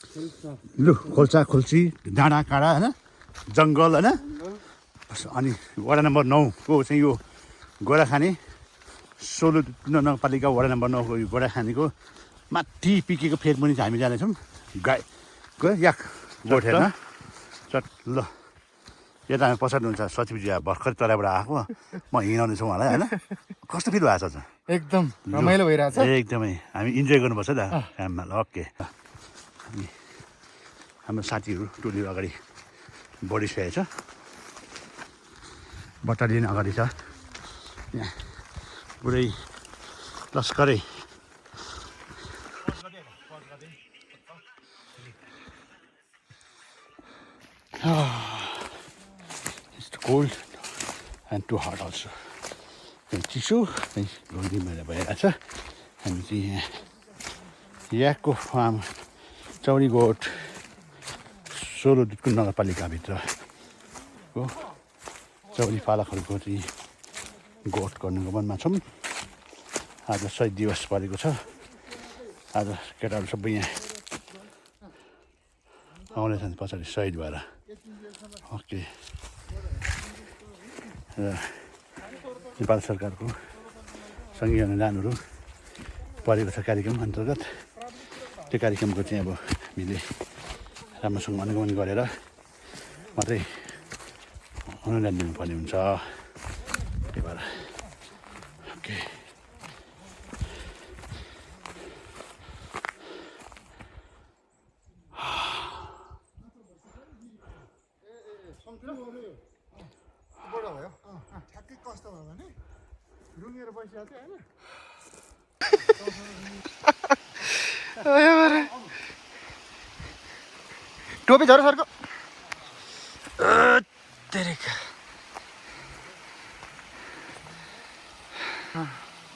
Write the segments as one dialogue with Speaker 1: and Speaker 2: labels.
Speaker 1: लु खोल्सा खोल्सी डाँडा काँडा होइन जङ्गल होइन अनि वडा नम्बर 9 को चाहिँ यो गोराखानी 16 नगरपालिका वडा नम्बर 9 को यो गोराखानीको माथि पिकेको फेदमुनि चाहिँ हामी जानेछौँ गाई या गोठ हेर्न चट ल यता हामी पछाडि हुन्छ सचिवजी भर्खर तराईबाट आएको म हिँडाउने छु उहाँलाई होइन कस्तो फिल भएको छ
Speaker 2: एकदम रमाइलो भइरहेछ
Speaker 1: एकदमै हामी इन्जोय गर्नुपर्छ त काममा ल ओके हामी हाम्रो साथीहरू टोली अगाडि बढिसकेको छ बटालियन अगाडि छ यहाँ पुरै लस्करै It's cold and too hot also. चिसो घुम्ने मेरो भइरहेको छ हामी चाहिँ यहाँ यहाँको फार्म चौरी गोठ 16 नगरपालिकाभित्र हो चौरी पालकहरूको चाहिँ गोठ गर्नुको मनमा छौँ आज शहीद दिवस परेको छ आज केटाहरू सबै यहाँ आउनेछन् पछाडि शहीद भएर ओके र नेपाल सरकारको सङ्घीय अनुदानहरू परेको छ कार्यक्रम अन्तर्गत त्यो कार्यक्रमको चाहिँ अब हामीले राम्रोसँग अनुगमन गरेर मात्रै अनुदान दिनुपर्ने हुन्छ त्यही भएर ओके
Speaker 2: ठ्याक्कै कस्तो भयो भने रुँगेर बसिरहेको थियो होइन टोपी झर सरको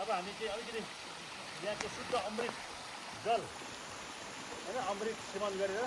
Speaker 1: अब हामी चाहिँ अलिकति यहाँको शुद्ध अमृत जल होइन अमृत सेवन गरेर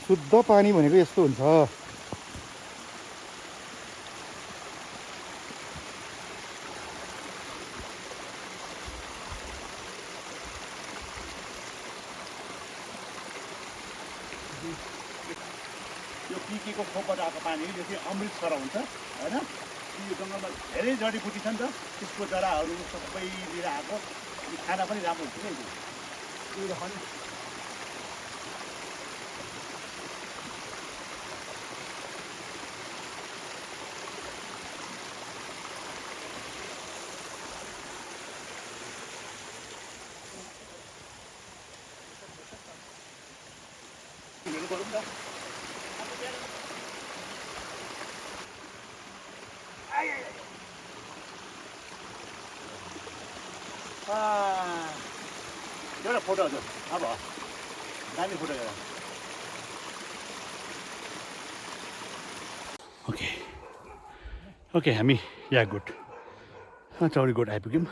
Speaker 2: शुद्ध पानी भनेको यस्तो हुन्छ
Speaker 1: यो पिकेको खोपबाट आएको पानी यो चाहिँ अमृत सरह हुन्छ होइन यो जङ्गलमा धेरै जडीबुटी छ नि त त्यसको जराहरू सबै लिएर आएको खाना पनि राम्रो हुन्छ क्या यो एउटा फोटो हजुर अब दामी फोटो एउटा ओके ओके हामी या गोठ चौरी गोठ आइपुग्यौँ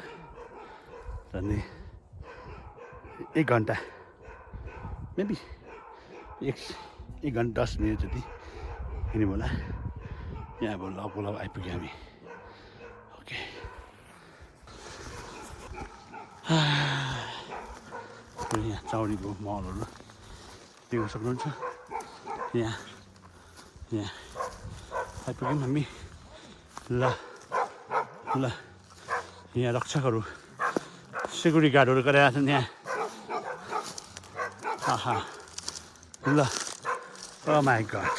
Speaker 1: अनि 1 घन्टा मेबी 1 घन्टा 10 मिनट जति हिँड्यौँ होला यहाँ अब लप आइपुग्यौँ हामी ओके यहाँ चौरीको महलहरू देख्न सक्नुहुन्छ यहाँ आइपुग्यौँ हामी ल यहाँ रक्षकहरू सेक्युरिटी गार्डहरू गरेका छन् यहाँ ल ओ माई गड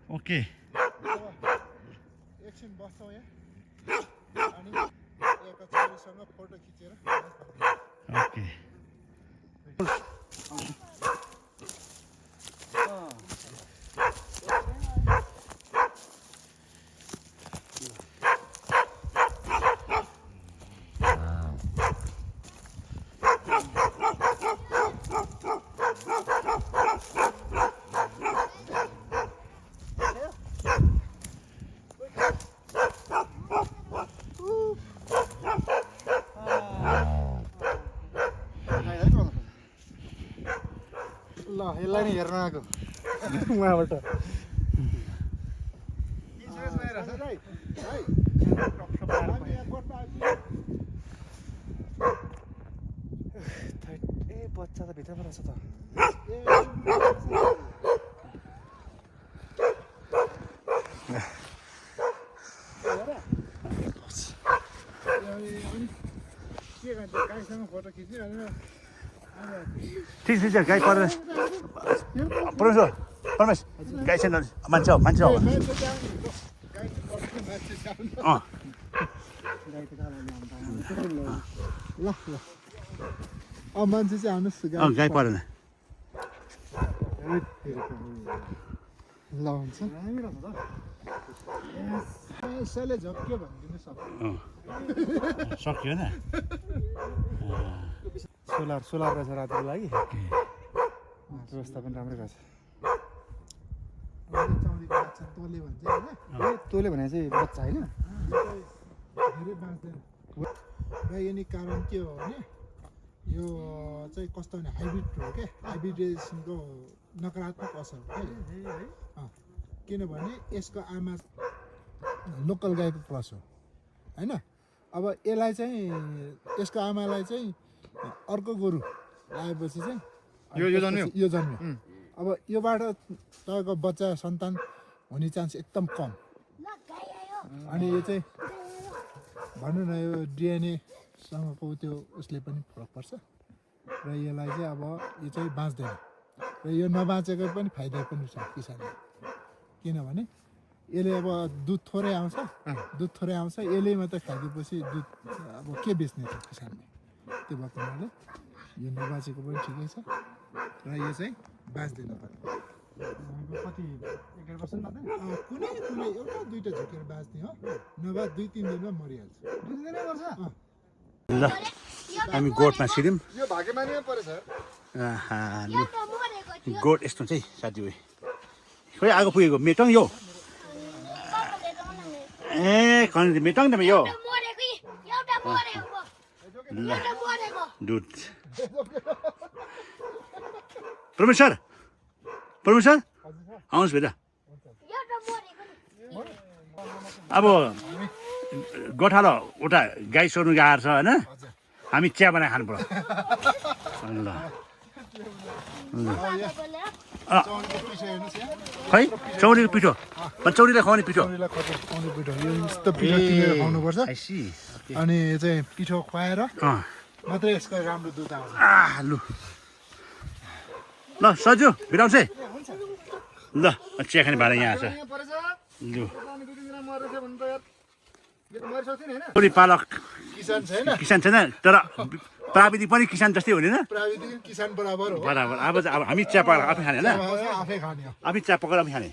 Speaker 1: ओके
Speaker 2: एकछिन बस्छौँ यहाँ अनि यहाँको छोरीसँग फोटो खिचेर
Speaker 1: ओके
Speaker 3: उहाँबाट ए बच्चा त भित्रमा रहेछ त
Speaker 2: गाईसँग फोटो खिच्यो
Speaker 1: ठिक छ गाई परेर परमेश्वर परमेश गाई छैन मान्छे हो मान्छे हो अँ
Speaker 2: ल मान्छे चाहिँ आउनुहोस्
Speaker 1: गाई परेन
Speaker 2: ल हुन्छ यसैले झक्क्यो भनिदिनु सक्छ
Speaker 1: सक्यो होइन
Speaker 3: सोलर रहेछ रातिको लागि व्यवस्था पनि राम्रै रहेछ
Speaker 2: चौरीको बाछा तोले भन्छ होइन
Speaker 3: तँले भने चाहिँ बच्चा होइन
Speaker 2: धेरै बाँच्दैन र यिनी कारण के हो भने यो चाहिँ कस्तो भने हाइब्रिड हो क्या हाइब्रिडेसनको नकारात्मक असर हो क्या किनभने यसको आमा लोकल गाईको क्रस हो होइन अब यसलाई चाहिँ यसको आमालाई चाहिँ अर्को गोरु आएपछि चाहिँ यो जन्म्यो अब योबाट तपाईँको बच्चा सन्तान हुने चान्स एकदम कम अनि यो चाहिँ भनौँ न यो डिएनएसँगको त्यो उसले पनि फरक पर्छ र यसलाई चाहिँ अब यो चाहिँ बाँच्दैन र यो नबाँचेको पनि फाइदा पनि छ किसानलाई किनभने यसले अब दुध थोरै आउँछ यसले मात्रै खाइदिएपछि दुध अब के बेच्ने त किसानले त्यो भएको हुनाले यो नबाँचेको पनि ठिकै छ र यो चाहिँ बाँच्दैन पनि
Speaker 3: कति 11% मात्रै
Speaker 2: कुनै एउटा दुईवटा झुकेर बाँच्ने हो नभए 2-3 दिनमा मरिहाल्छ
Speaker 3: 2 दिनै गर्छ
Speaker 1: ल हामी गोठमा छिर्यौँ
Speaker 3: यो भाग्यमानीमा परेछ
Speaker 1: गोठ यस्तो चाहिँ साथीभाइ खोइ आगो पुगेको मेटङ यो ए खन मेटङ त यो ल दुध परमेश्वर आउनुहोस् बेटा अब गोठालो उता गाई सोर्नु गएर छ होइन हामी चिया बनाएर खानु पर्यो ल खै चौरीको पिठो चौरीलाई खुवाउने पिठो
Speaker 2: यस्तो पिठो किनेर खुवाउनुपर्छ अनि चाहिँ पिठो खुवाएर मात्रै यसको राम्रो दुध आउँछ
Speaker 1: लु ल सजु बिराउँछ है ल चिया खाने भाडा यहाँ छ लु छोरी पालक किसान छैन तर प्राविधिक पनि किसान जस्तै हुने
Speaker 2: प्राविधिक किसान बराबर हो
Speaker 1: बराबर अब हामी चिया पकाएर आफै खाने होइन
Speaker 2: आफै खाने हो
Speaker 1: आफै चिया पकाएर आफै खाने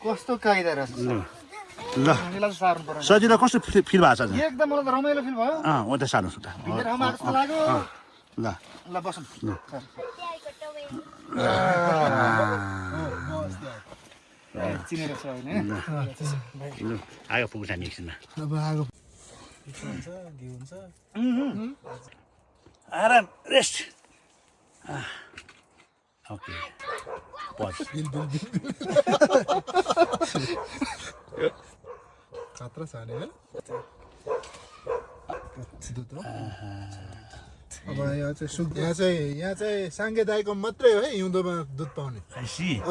Speaker 3: कस्तो कायदा रहेछ
Speaker 1: ल सजिलो कस्तो फिल भएको छ
Speaker 3: एकदम मलाई त रमाइलो फिल भयो
Speaker 1: उ त सार्नुहोस् उता ल
Speaker 3: ल बसौँ चिनेर छ होइन
Speaker 1: लु आगो पुग्छ हामी एकछिनमा
Speaker 2: अब आगो
Speaker 3: घिउ हुन्छ
Speaker 1: आराम रेस्ट ओके पज
Speaker 2: खतरा छ नि अब यहाँ चाहिँ साङ्गे दाईको मात्रै हो है हिउँदोमा दुध पाउने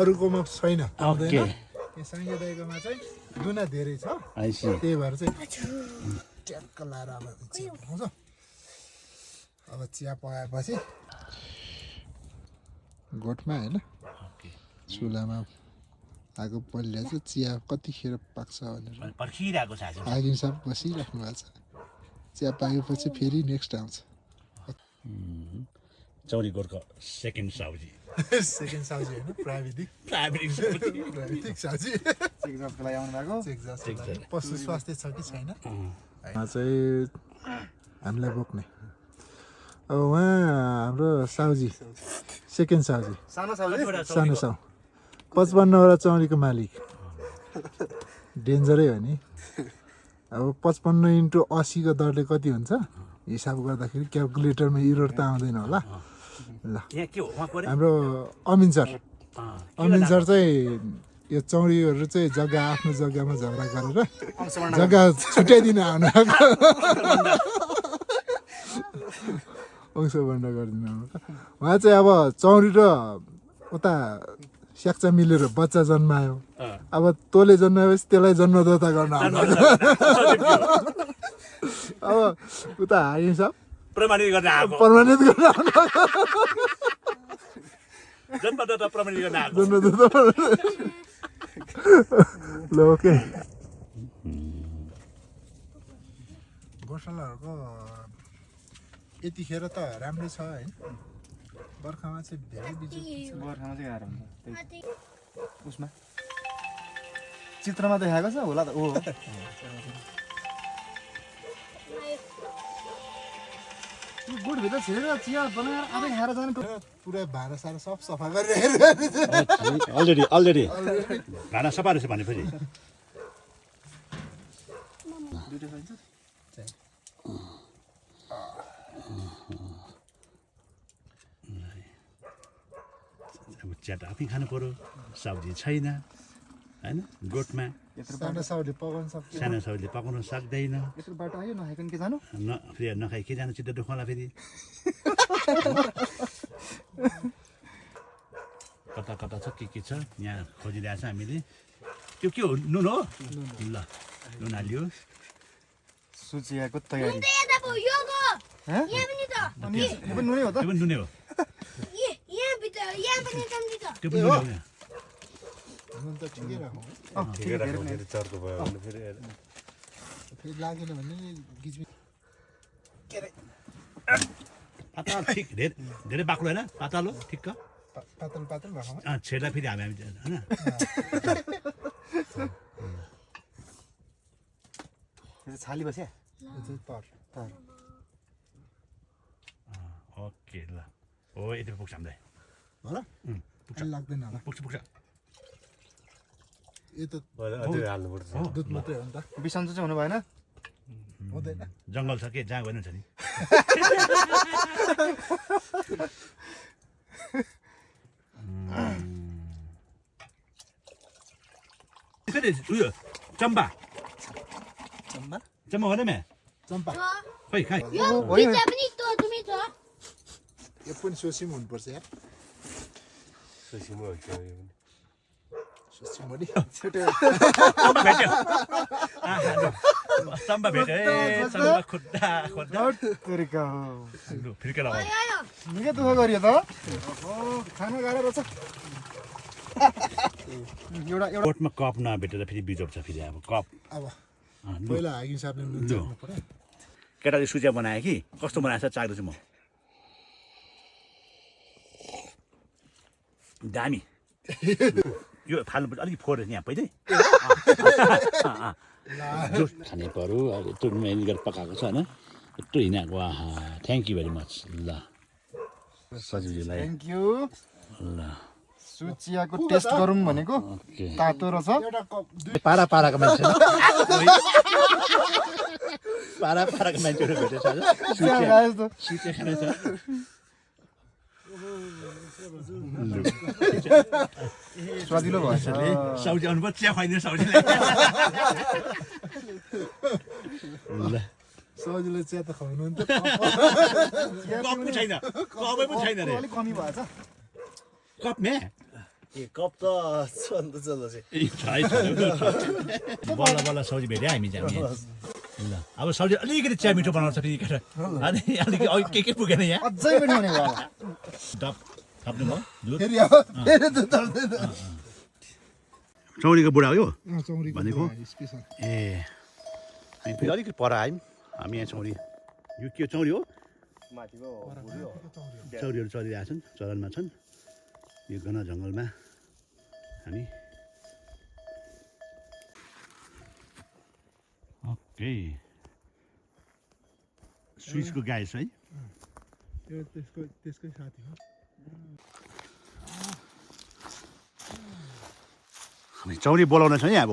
Speaker 2: अरूकोमा छैन
Speaker 1: ओके
Speaker 2: यो साङ्गे दाईकोमा चाहिँ दुना धेरै छ त्यही भएर चाहिँ ट्याक्क लाएर अब चिया पकाउँछ अब चिया पकाएपछि गोठमा होइन चुलामा आगो बलिरहेछ चिया कतिखेर पाक्छ भनेर
Speaker 1: पर्खिरहेको छ
Speaker 2: हाकिम साहब बसिराख्नु भएको छ चिया पाकेपछि फेरि नेक्स्ट आउँछ
Speaker 1: चौरी गोठको सेकेन्ड साउजी
Speaker 2: सेकेन्ड साउजी होइन प्राविधिक साउजी
Speaker 3: चेकजको लागि आउनु भएको
Speaker 2: पशु स्वास्थ्य छ कि छैन चाहिँ हामीलाई बोक्ने अब उहाँ हाम्रो साउजी सेकेन्ड साउजी सानो साउ 55वटा चौरीको मालिक डेन्जरै हो नि अब 55 × 80 को दरले कति हुन्छ हिसाब गर्दाखेरि क्यालकुलेटरमा इरर त आउँदैन होला ल
Speaker 1: यहाँ के हो उहाँको अरे?
Speaker 2: हाम्रो अमिन सर
Speaker 1: के
Speaker 2: अमिन
Speaker 1: गर्नु
Speaker 2: सर चाहिँ यो चौरीहरू चाहिँ जग्गा आफ्नो जग्गामा झगडा गरेर जग्गा छुट्याइदिन आउनु अंशवर्ण गरिदिनु आउनु उहाँ चाहिँ अब चौरी र उता स्याक्चा मिलेर बच्चा जन्मायो अब तँले जन्माएपछि त्यसलाई जन्मदत्ता गर्न आउनु अब उता हाइन्छ
Speaker 1: प्रमाणित गर्न आएको
Speaker 2: प्रमाणित गर्न आउनु
Speaker 1: जन्मदाता प्रमाणित गर्न आएको
Speaker 2: जन्मदत्ता ल ओके गोशालाहरूको यतिखेर त राम्रै छ होइन बर्खामा चाहिँ धेरै बिजोग
Speaker 3: बर्खामा चाहिँ गाह्रो हुन्छ त्यही उसमा चित्रमा देखाएको छ होला त ओ गुडभित्र छिरेर चिया बनाएर आफै खाएर जानु
Speaker 2: पुरा भाँडा सारा सब सफा गरिरहेको
Speaker 1: अलरेडी भाँडा सफा रहेछ भनेपछि च्याट आफै खानु पर्यो सब्जी छैन होइन गोठमा
Speaker 2: सानो साउले पकाउन सक्छ
Speaker 1: सानो साउले पकाउन सक्दैन
Speaker 3: यत्रो बाटो आयो नखाइकन के जानु
Speaker 1: फेरि नखाइ के जानु चित्त दुखाउला फेरि कता कता छ के छ यहाँ खोजिरहेको छ हामीले त्यो के हो नुन हो ल नुन हालियो
Speaker 3: सुचियाको तयारी
Speaker 4: यहाँ पनि त
Speaker 3: अनि यो पनि नुनै हो त
Speaker 1: त्यो पनि नुनै हो
Speaker 4: यहाँ पनि चम्ची छ
Speaker 1: त्यो पनि नुनै हो यहाँ
Speaker 2: नुन त ठिकै राखौँ फेरि लागेन भने नि गिजबिज
Speaker 1: पातल ठिक धेरै बाक्लो होइन पातल हो ठिक्क
Speaker 2: पातल पातल राखौँ
Speaker 1: छेड्दा फेरि हामी होइन
Speaker 3: यो छाली बस्या
Speaker 2: यो चाहिँ तर
Speaker 1: ओके ल हो यति पुग्छ हामीलाई
Speaker 2: होला अहिले लाग्दैन होला
Speaker 1: पुग्छ पुग्छ
Speaker 2: यो त
Speaker 5: हाल्नुपर्छ
Speaker 2: दुध मात्रै हो नि त
Speaker 3: बिसन्चो चाहिँ हुनु भएन
Speaker 2: हुँदैन
Speaker 1: जङ्गल छ के जहाँ गएन छ नि फेरि उयो चम्बा
Speaker 2: चम्बा
Speaker 1: चम्बा भने मे
Speaker 2: चम्पा
Speaker 1: खै खै
Speaker 4: यो भित्र पनि त तुमी छ
Speaker 2: यो पनि सोसिम हुनुपर्छ यार
Speaker 5: सुसिमो हो त्यो यो पनि।
Speaker 2: सोसिम हो नि
Speaker 1: चम्बा भेट्यो है चम्बा खुट्टा खोज्दा
Speaker 3: तरिका हो
Speaker 1: लु फिर्केर आऊ
Speaker 4: आयो
Speaker 3: निकै दुःख गरियो त खाना गाह्रो रहेछ एउटा एउटा
Speaker 1: कोटमा कप नभेटेर फेरि बिजोग्छ फेरि अब कप
Speaker 2: अब
Speaker 1: लु
Speaker 2: पहिला हागिङ सार्ने नुन चाख्नु पर्यो
Speaker 1: केटाले सुचिया बनायो कि कस्तो बनाएछ चाख्दैछु म दामी यो फाल्नुपर्छ अलिक फोहोर यहाँ पहिल्यै खानै पर्यो अब यत्रो मेहनत गरेर पकाएको छ होइन यत्रो हिँडाएको आहा थ्याङ्क यू भेरी मच ल सजिलोलाई
Speaker 3: थ्याङ्क यू
Speaker 1: ल
Speaker 3: सुचियाको टेस्ट गरौँ भनेको
Speaker 1: ओके
Speaker 3: तातो रहेछ
Speaker 2: एउटा कप दुई
Speaker 1: पारा पाराको मान्छे पारा पाराको मान्छेहरू भेटेछ आज
Speaker 3: चिया खाए जस्तो
Speaker 1: सुचिया खाने छ
Speaker 3: स्वादिलो भएछ
Speaker 1: साउजी आउनुभयो चिया खुवाइदिनु साउजीलाई ल
Speaker 2: सजिलो चिया त खुवाउनु नि त
Speaker 1: कप पनि छैन कपै पनि छैन रे
Speaker 3: अलिक कमी भएछ
Speaker 1: कप मे
Speaker 5: कप त छन् त चल्दा चाहिँ
Speaker 1: बल्ल बल्ल सब्जी भेट्यो हामी चाहिँ ल अब सब्जी अलिकति चिया मिठो बनाउँछ फेरि केटा अनि अलिकति अघि के पुगेन यहाँ
Speaker 3: अझै मिठो हुने भयो होला
Speaker 1: डब थप्नु भयो दुध
Speaker 2: फेरि अब फेरि त चल्दैन
Speaker 1: चौरीको बुढा हो यो
Speaker 2: चौरीको
Speaker 1: भनेको?
Speaker 2: स्पेसल
Speaker 1: ए हामी फेरि अलिकति पर आयौँ हामी यहाँ चौरी यो के चौरी हो
Speaker 5: माथिको
Speaker 1: चौरीहरू चलिरहेको छन् चलनमा छन् यो घना जङ्गलमा हामी ओके स्विचको गाई छ है
Speaker 2: यो त्यसकै साथी हो
Speaker 1: हामी चौरी बोलाउने छ है अब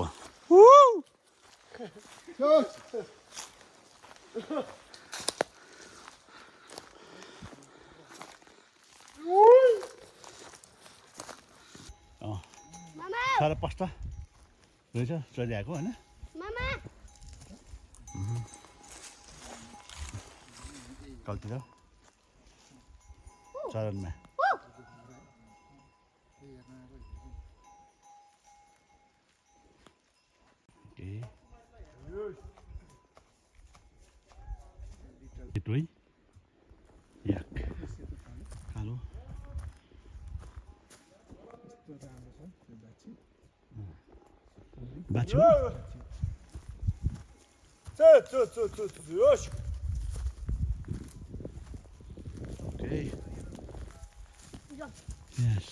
Speaker 1: छरपष्ट रहेछ चलिआएको होइन
Speaker 4: मामा
Speaker 1: कल्तिर चरणमा है याक कालो बाछी हो? Okay. Yes.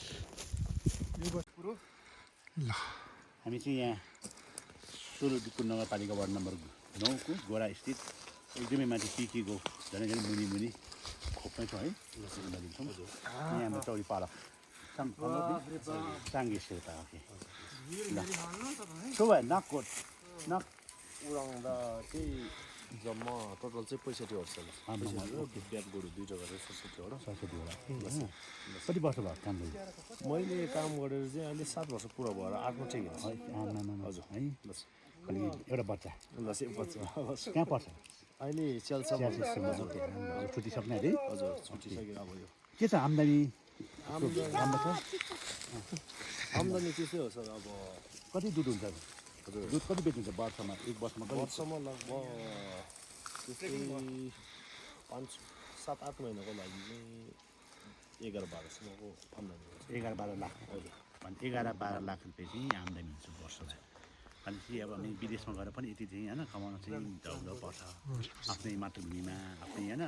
Speaker 1: हामी चाहिँ यहाँ सोलुदिकपुर नगरपालिका वार्ड नम्बर 9 को गोरा स्थित एकदमै माथि पिकेको झन् झन् मुनि मुनि खोपमै छ है यहाँ हाम्रो चौरी पालक चाङ्गे शेर्पा ओके ल सो भयो नककोट नक
Speaker 5: उडाउँदा चाहिँ जम्मा टोटल चाहिँ 65 ब्याग गोरु दुईवटा गरेर 67 वटा
Speaker 1: कति वर्ष भयो काम गर्नु
Speaker 5: मैले काम गरेर चाहिँ अहिले 7 वर्ष पुरा भएर 8 मा ठिक
Speaker 1: है हजुर है
Speaker 5: बस
Speaker 1: अनि एउटा बच्चा
Speaker 5: बस एक बच्चा
Speaker 1: कहाँ पर्छ
Speaker 5: अहिले च्यालसम्म
Speaker 1: छुट्टी सक्ने अरे
Speaker 5: हजुर छुटिसक्यो अब यो
Speaker 1: के छ आम्दानी राम्रो छ
Speaker 5: आम्दानी त्यस्तै हो सर अब
Speaker 1: कति दुध हुन्छ
Speaker 5: हजुर
Speaker 1: दुध कति बेच्नुहुन्छ वर्षमा एक वर्षमा कति
Speaker 5: वर्षमा लगभग त्यस्तै 5-7-8 महिनाको लागि चाहिँ 11-12सम्मको आम्दानी हुन्छ
Speaker 1: 11-12 लाख
Speaker 5: हजुर
Speaker 1: अनि 11-12 लाख रुपियाँ चाहिँ आम्दानी हुन्छ वर्षमा भनेपछि अब हामी विदेशमा गएर पनि यति चाहिँ होइन कमाउन चाहिँ धौलो पर्छ आफ्नै मातृभूमिमा आफ्नै होइन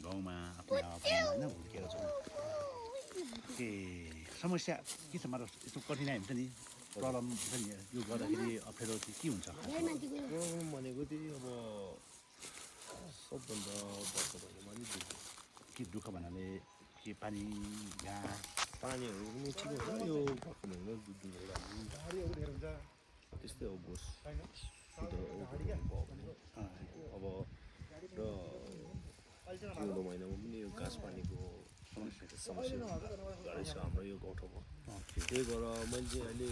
Speaker 1: गाउँमा आफ्नै हावापानीमा होइन हुर्केर छौँ के समस्या के छ मतलब यस्तो कठिनाइ हुन्छ नि प्रब्लम हुन्छ नि यो गर्दाखेरि अप्ठ्यारो चाहिँ के हुन्छ
Speaker 5: प्रब्लम भनेको चाहिँ अब सबभन्दा बर्ख भनेको नि दुःख
Speaker 1: के दुःख भन्नाले के पानी घाँस
Speaker 5: पानीहरू पनि ठिकै हुन्छ यो बर्ख भनेको दुध दिँदा त्यस्तै हो बोस भयो भने अब र हिउँदो महिनामा पनि यो घाँस पानीको समस्या गाह्रै छ हाम्रो यो गाउँठाउँमा त्यही भएर मैले चाहिँ अहिले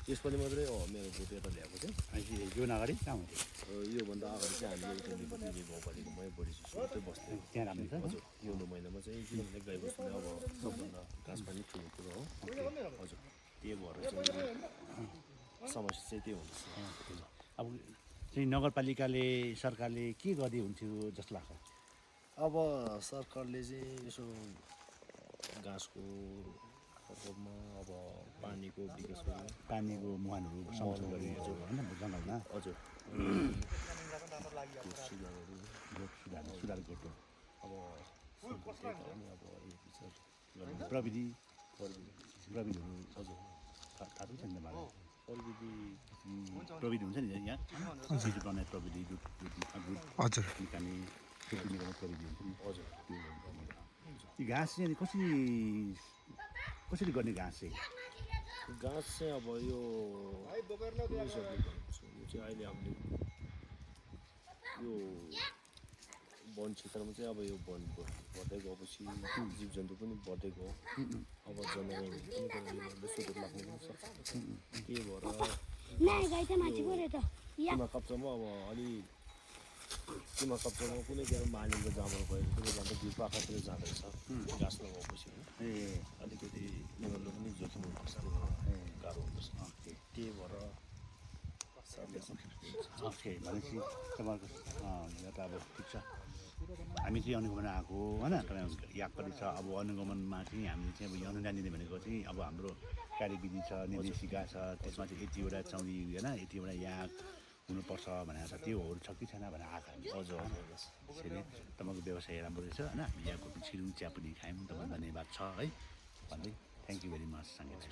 Speaker 5: यसपालि मात्रै हो मेरो भोट यता ल्याएको चाहिँ
Speaker 1: यो अगाडि कहाँ हुन्थ्यो
Speaker 5: योभन्दा अगाडि चाहिँ हामीले एउटा नेपाली गाउँपालिकामै बढी सुत्तै बस्थ्यौँ
Speaker 1: त्यहाँ राम्रो छ
Speaker 5: हजुर हिउँदो महिनामा चाहिँ किनभने गाई बस्तुले अब सबभन्दा घाँस पानी ठुलो कुरो हो हजुर त्यही भएर चाहिँ समस्या चाहिँ त्यही हुन्छ
Speaker 1: अब चाहिँ नगरपालिकाले सरकारले के गर्दै हुन्थ्यो जस्तो लाग्छ
Speaker 5: अब सरकारले चाहिँ यसो घाँसको प्रकोपमा अब पानीको विकास गर्नु
Speaker 1: पानीको मुहानहरू समस्या गरिएको छ होइन जङ्गलमा
Speaker 5: हजुर
Speaker 1: सुधार गर्नु
Speaker 5: अब अब यो विचार गर्नु
Speaker 1: प्रविधिहरू
Speaker 5: हजुर
Speaker 1: थाहा छैन मलाई
Speaker 5: प्रविधि
Speaker 1: प्रविधि हुन्छ नि यहाँ चिज बनाउने प्रविधि दुध
Speaker 2: हजुर
Speaker 1: निकाल्ने दुध निकाल्ने प्रविधि हुन्छ नि
Speaker 5: हजुर
Speaker 1: त्यो यो घाँस चाहिँ अनि कसरी गर्ने घाँस चाहिँ
Speaker 5: घाँस चाहिँ अब यो चाहिँ अहिले हामीले यो वन क्षेत्रमा चाहिँ अब यो वन बढ्दै गएपछि जीव जन्तु पनि बढ्दै गयो अब जनावरहरू पनि सोधेर लाग्नु पनि सक्छ त्यही भएर किमा कप्चामा अब अलि किमा कप्चामा कुनै के मालिकको जमानो गएर कुनै जान्छ बिउ पाखातिर जाँदैछ घाँस लगाएपछि
Speaker 1: ए
Speaker 5: अलिकति उनीहरूले पनि जोखिम हुनुपर्छ गाह्रो हुनुपर्छ त्यही भएर
Speaker 1: ओके भनेपछि तपाईँहरूको यो त अब ठिक छ हामी चाहिँ अनुगमन आएको होइन तपाईँको याद पनि छ अब अनुगमनमा चाहिँ हामीले चाहिँ अब यो अनुदान दिने भनेको चाहिँ अब हाम्रो कार्यविधि छ निर्देशिका छ त्यसमा चाहिँ यतिवटा चौरी होइन यतिवटा याद हुनुपर्छ भनेर छ त्योहरू छ कि छैन भनेर आएको हामी हजुर त्यसैले तपाईँको व्यवसाय राम्रो रहेछ होइन हामी यहाँको छिरुङ चिया पनि खायौँ तपाईँको धन्यवाद छ है भन्दै थ्याङ्क यू भेरी मच सङ्गीत